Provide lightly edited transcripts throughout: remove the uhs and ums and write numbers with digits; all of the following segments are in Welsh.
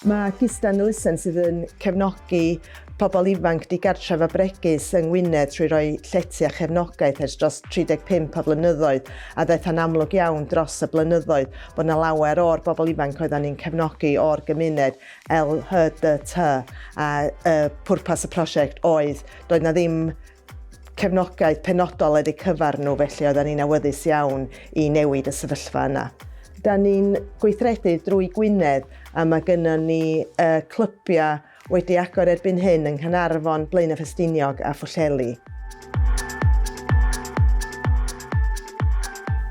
Mae Gistan Elusen sydd yn cefnogi pobl ifanc digartref a bregus yng Ngwynedd trwy roi llety a chefnogaeth ers dros 35 o flynyddoedd a ddaeth yn amlwg iawn dros y blynyddoedd bod yna lawer o'r bobl ifanc oeddan ni'n cefnogi o'r gymuned LHDT a y pwrpas y prosiect oedd doedd na ddim cefnogaeth penodol ar eu cyfer nhw, felly oedden ni'n awyddus iawn i newid y sefyllfa yna. Da ni'n gweithredu drwy Gwynedd a mae gynnon ni uh, clybiau wedi agor erbyn hyn yng Nghaernarfon, Blaenau Ffestiniog a Phwllheli.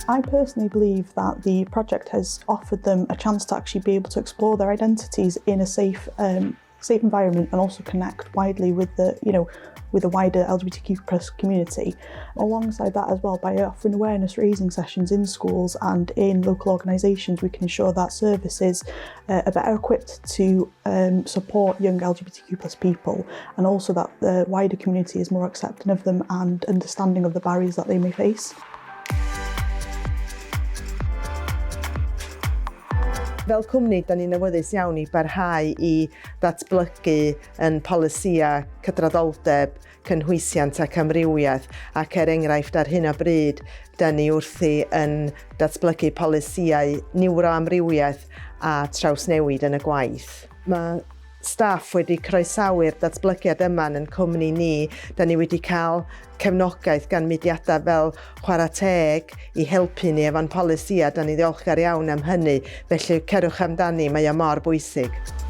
I personally believe that the project has offered them a chance to actually be able to explore their identities in a safe um, safe environment and also connect widely with the, you know, with the wider LGBTQ plus community. Alongside that as well, by offering awareness raising sessions in schools and in local organisations, we can ensure that services uh, are better equipped to um, support young LGBTQ plus people and also that the wider community is more accepting of them and understanding of the barriers that they may face. Fel cwmni, da ni'n awyddus iawn i barhau i ddatblygu yn polisïau cydraddoldeb, cynhwysiant ac amrywiaeth, ac er enghraifft ar hyn o bryd, da ni wrthi yn datblygu polisïau niwroamrywiaeth a trawsnewid yn y gwaith. Mae staff wedi croesawu'r datblygiad yma yn cwmni ni. Da ni wedi cael cefnogaeth gan mudiadau fel Chwarae Teg i helpu ni efo'n polisïau. Da ni ddiolchgar iawn am hynny. Felly cerwch amdani, mae o mor bwysig.